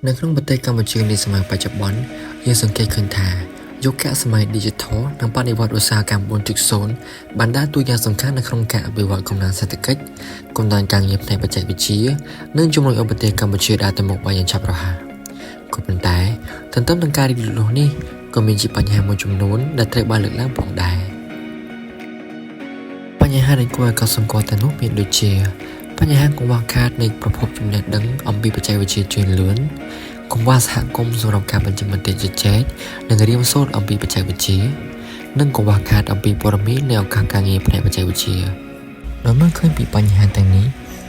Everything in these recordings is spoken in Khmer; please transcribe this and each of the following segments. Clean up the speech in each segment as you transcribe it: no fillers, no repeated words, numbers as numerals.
នៅក្នុងប្រទេសកម្ពុជានាសម័យបច្ចុប្បន្នយើងសង្កេតឃើញថាយុគសម័យ Digital និងបដិវត្តន៍ឧស្សាហកម្ម4.0បានដើរតួយ៉ាងសំខាន់នៅក្នុងការអភិវឌ្ឍកំណើនសេដ្ឋកិច្ចកំណើនការងារផ្នែកបច្ចេកវិទ្យានិងជំរុញឲ្យប្រទេសកម្ពុជាដើរទៅមុខបានយ៉ាងឆាប់រហ័សក៏ប៉ុន្តែទន្ទឹមនឹងការរីកលូតលាស់នេះក៏មានជាបញ្ហាមួយចំនួនដែលត្រូវបានលើកឡើងផងដែរបញ្ហាដែលគួរឲ្យកត់សម្គាល់ទាំងនោះមានដូចជាបញ្ហាកង្វះខាតនៃប្រភពចំណេះដឹងអំពីបច្ចេកវិទ្យាជឿនលឿនកង្វះសហគមន៍សម្រាប់ការបញ្ចេញមតិជជែកនិងរៀនសូត្រអំពីបច្ចេកវិទ្យានិងកង្វះខាតអំពីព័ត៌មាននៃឱកាសការងារផ្នែកបច្ចេកវិទ្យាដោយមើលឃើញពីបញ្ហាទាំងនេះ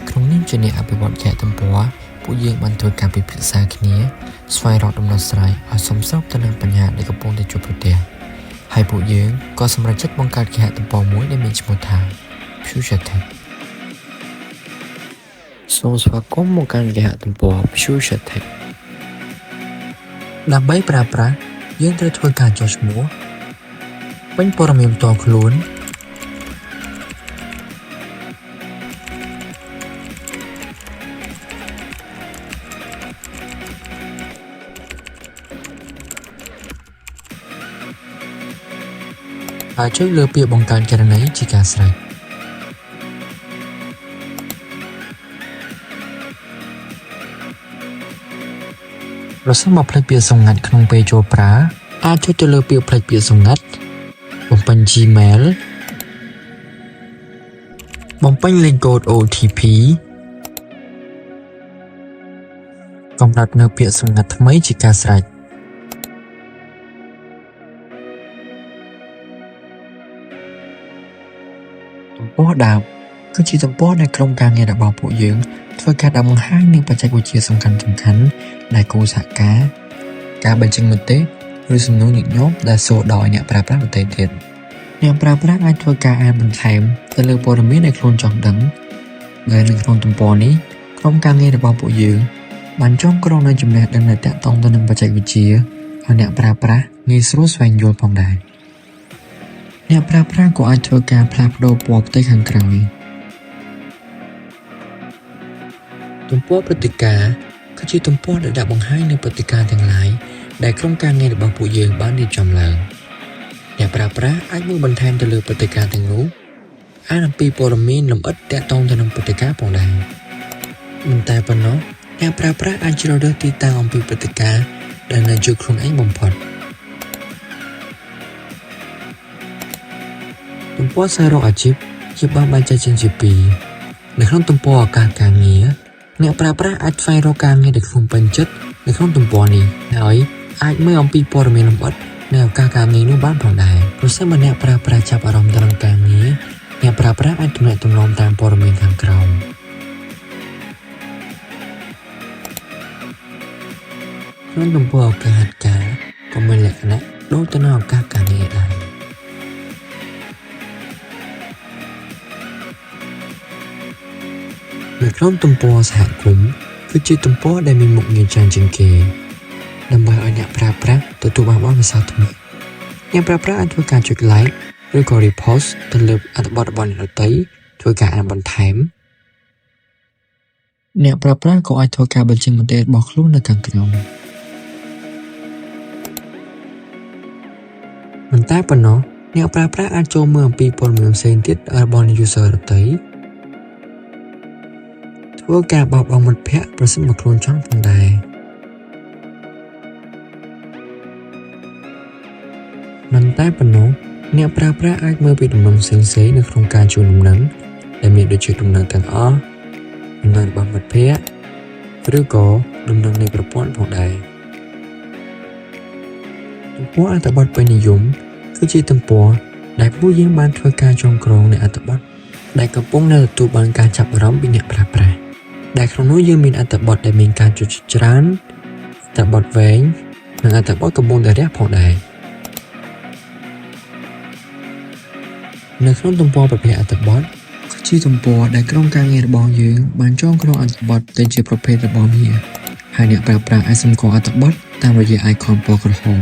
ក្នុងនាមជាអ្នកអភិវឌ្ឍគេហទំព័រពួកយើងបានធ្វើការពិភាក្សាគ្នាស្វែងរកដំណោះស្រាយឲ្យសមស្របទៅនឹងបញ្ហាដែលកំពុងតែជួបប្រទះហើយពួកយើងក៏សម្រេចចិត្តបង្កើតគេហទំព័រមួយដែលមានឈ្មោះថា Future Tech សូមស្វាគមន៍មកកាន់គេហទំព័រ Future Tech ដើម្បីប្រើប្រាស់យើងត្រូវធ្វើការចុះឈ្មោះពេញព័ត៌មានផ្ទាល់ខ្លួនហើយចុចលើពាក្យបង្កើតករណីជាការស្រេចប្រសិនបើភ្លេចពាក្យសម្ងាត់ក្នុងពេលចូលប្រើអាចចុចទៅលើពាក្យភ្លេចពាក្យសម្ងាត់បំពេញ Gmail បំពេញលេខកូដ OTP កំណត់នៅពាក្យសម្ងាត់ថ្មីជាការស្រេចទំព័រដើមគឺជាទំព័រដែលក្រុមការងាររបស់ពួកយើងធ្វើការដាក់បង្ហាញនូវបច្ចេកវិទ្យាសំខាន់ៗដែលគូសហការការបញ្ចេញមតិឬសំណួរញឹកញាប់ដែលសួរដោយអ្នកប្រើប្រាស់ដទៃទៀតអ្នកប្រើប្រាស់អាចធ្វើការអានបន្ថែមទៅលើព័ត៌មានដែលខ្លួនចង់ដឹងដែលនៅក្នុងទំព័រនេះក្រុមការងាររបស់ពួកយើងបានចងក្រងនៅចំណេះដឹងដែលទាក់ទងទៅនឹងបច្ចេកវិទ្យាឲ្យអ្នកប្រើប្រាស់ងាយស្រួលស្វែងយល់ផងដែរអ្នកប្រើប្រាស់ក៏អាចធ្វើការផ្លាស់ប្ដូរពណ៌ផ្ទៃខាងក្រោយទំព័រព្រឹត្តិការណ៍គឺជាទំព័រដែលដាក់បង្ហាញនូវព្រឹត្តិការណ៍ទាំងឡាយដែលក្រុមការងាររបស់ពួកយើងបានរៀបចំឡើងអ្នកប្រើប្រាស់អាចមើលបន្ថែមទៅលើព្រឹត្តិការណ៍ទាំងនោះអានអំពីព័ត៌មានលម្អិតទាក់ទងទៅនឹងព្រឹត្តិការណ៍ផងដែរមិនតែប៉ុណ្ណោះអ្នកប្រើប្រាស់អាចជ្រើសរើសទីតាំងអំពីព្រឹត្តិការណ៍ដែលនៅជិតខ្លួនឯងបំផុតទំព័រស្វែងរកអាជីពជាបានបែងចែកចេញជាពីរនៅក្នុងទំព័រឱកាសការងារអ្នកប្រើប្រាស់អាចស្វែងរកការងារដែលខ្លួនពេញចិត្តនៅក្នុងទំព័រនេះហើយអាចមើលអំពីព័ត៌មានលម្អិតនៃឱកាសការងារនោះបានផងដែរប្រសិនបើអ្នកប្រើប្រាស់ចាប់អារម្មណ៍ទៅនឹងការងារអ្នកប្រើប្រាស់អាចទំនាក់ទំនងតាមព័ត៌មានខាងក្រោមក្នុងទំព័រឱកាសហាត់ការក៏មានលក្ខណៈដូចទៅនឹងឱកាសការងារដែរនៅក្នុងទំព័រសហគមន៍គឺជាទំព័រដែលមានមុខងារច្រើនជាងគេដើម្បីឲ្យអ្នកប្រើប្រាស់ទទួលបានបទពិសោធន៍ថ្មីអ្នកប្រើប្រាស់អាចធ្វើការចុច like ឬក៏ repost ទៅលើអត្ថបទរបស់អ្នកដទៃធ្វើការអានបន្ថែមអ្នកប្រើប្រាស់ក៏អាចធ្វើការបញ្ចេញមតិរបស់ខ្លួននៅខាងក្រោមមិនតែប៉ុណ្ណោះអ្នកប្រើប្រាស់អាចចូលមើលអំពីព័ត៌មានផ្សេងទៀតរបស់ user ដទៃធ្វើការបោះបង់មិត្តភ័ក្តិប្រសិនបើខ្លួនចង់ផងដែរមិនតែប៉ុណ្ណោះអ្នកប្រើប្រាស់អាចមើលពីដំណឹងផ្សេងៗនៅក្នុងការជួនដំណឹងដែលមានដូចជាដំណឹងទាំងអស់ដំណឹងរបស់មិត្តភ័ក្តិឬក៏ដំណឹងនៃប្រព័ន្ធផងដែរទំព័រអត្ថបទពេញនិយមគឺជាទំព័រដែលពួកយើងបានធ្វើការចងក្រងនៃអត្ថបទដែលកំពុងនៅទទួលបានការចាប់អារម្មណ៍ពីអ្នកប្រើប្រាស់ដែលក្នុងនោះយើងមានអត្ថបទដែលមានការចុចច្រើនអត្ថបទវែងនិងអត្ថបទកំពុងតែរះផងដែរនៅក្នុងទំព័រប្រភេទអត្ថបទគឺជាទំព័រដែលក្រុមការងាររបស់យើងបានចងក្រងអត្ថបទទៅជាប្រភេទរបស់វាហើយអ្នកប្រើប្រាស់អាចសម្គាល់អត្ថបទតាមរយៈ icon ពណ៌ក្រហម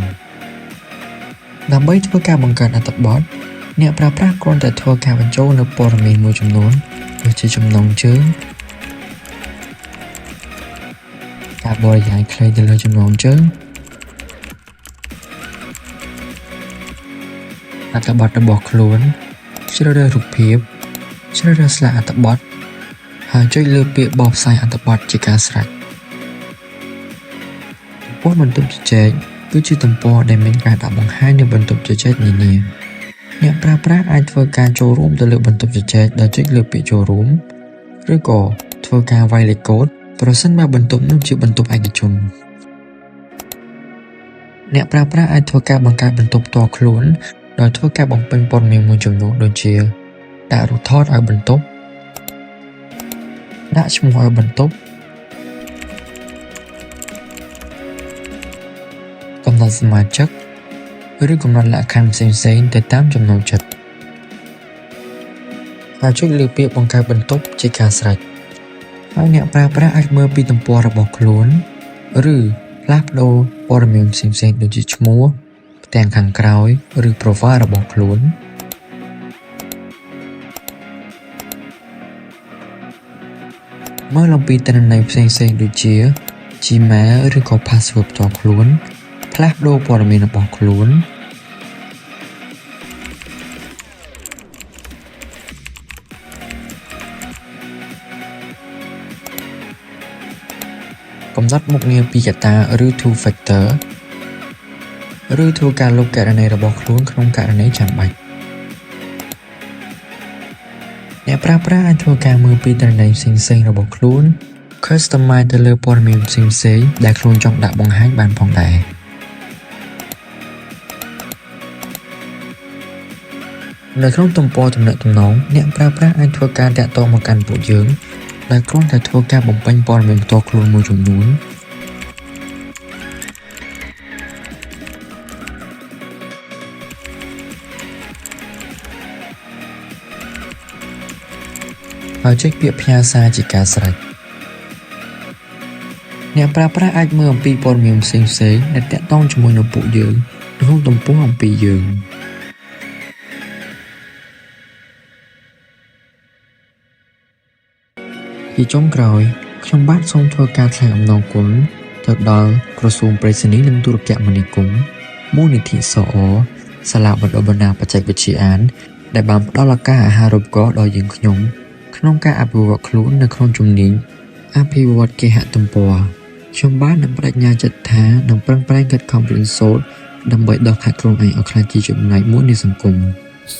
ដើម្បីធ្វើការបង្កើតអត្ថបទអ្នកប្រើប្រាស់គ្រាន់តែធ្វើការបញ្ចូលនៅព័ត៌មានមួយចំនួនដូចជាចំណងជើង ការបរិយាយខ្លីទៅលើចំណងជើងអត្ថបទរបស់ខ្លួនជ្រើសរើសរូបភាពជ្រើសរើសស្លាកអត្ថបទហើយចុចលើពាក្យបោះផ្សាយអត្ថបទជាការស្រេចទំព័របន្ទប់ជជែកគឺជាទំព័រដែលមានការដាក់បង្ហាញនូវបន្ទប់ជជែកនានាអ្នកប្រើប្រាស់អាចធ្វើការចូលរួមទៅលើបន្ទប់ជជែកដោយចុចលើពាក្យចូលរួមឬក៏ធ្វើការវាយលេខកូដប្រសិនបើបន្ទប់នោះជាបន្ទប់ឯកជនអ្នកប្រើប្រាស់អាចធ្វើការបង្កើតបន្ទប់ផ្ទាល់ខ្លួនដោយធ្វើការបំពេញព័ត៌មានមួយចំនួនដូចជាដាក់រូបថតឲ្យបន្ទប់ដាក់ឈ្មោះឲ្យបន្ទប់កំណត់សមាជិកឬកំណត់លក្ខខណ្ឌផ្សេងៗទៅតាមចំណូលចិត្តហើយចុចលើពាក្យបង្កើតបន្ទប់ជាការស្រេចហើយអ្នកប្រើប្រាស់អាចមើលពីទំព័ររបស់ខ្លួនឬផ្លាស់ប្ដូរព័ត៌មានផ្សេងៗដូចជាឈ្មោះផ្ទាំងខាងក្រោយឬ profile របស់ខ្លួនមើលអំពីទិន្នន័យផ្សេងៗដូចជា Gmail ឬក៏ password ផ្ទាល់ខ្លួនផ្លាស់ប្ដូរព័ត៌មានរបស់ខ្លួនកំណត់មុខងារពីរកត្តាឬ two factor ឬធ្វើការលុបករណីរបស់ខ្លួនក្នុងករណីចាំបាច់អ្នកប្រើប្រាស់អាចធ្វើការមើលពីទិន្នន័យផ្សេងៗរបស់ខ្លួន customize ទៅលើព័ត៌មានផ្សេងៗដែលខ្លួនចង់ដាក់បង្ហាញបានផងដែរនៅក្នុងទំព័រទំនាក់ទំនងអ្នកប្រើប្រាស់អាចធ្វើការតាក់ទងមកកាន់ពួកយើងដោយគ្រាន់តែធ្វើការបំពេញព័ត៌មានផ្ទាល់ខ្លួនមួយចំនួនហើយចុចពាក្យផ្ញើសារជាការស្រេចអ្នកប្រើប្រាស់អាចមើលអំពីព័ត៌មានផ្សេងៗដែលតាក់ទងជាមួយនឹងពួកយើងក្នុងទំព័រអំពីយើងជាចុងក្រោយខ្ញុំបាទសូមធ្វើការថ្លែងអំណរគុណទៅដល់ក្រសួងប្រៃសណីយ៍និងទូរគមនាគមន៍មូលនិធិសអសាលាបណ្ដុះបណ្ដាលបច្ចេកវិទ្យាអានដែលបានផ្ដល់ឱកាសអាហារូបករណ៍ដល់យើងខ្ញុំក្នុងការអភិវឌ្ឍខ្លួននៅក្នុងជំនាញអភិវឌ្ឍគេហទំព័រខ្ញុំបាទនឹងប្ដេជ្ញាចិត្តថានឹងប្រឹងប្រែងខិតខំរៀនសូត្រដើម្បីដោះខាត់ខ្លួនឯងឲ្យក្លាយជាចំណែកមួយនៃសង្គម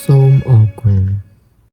សូមអរគុណ។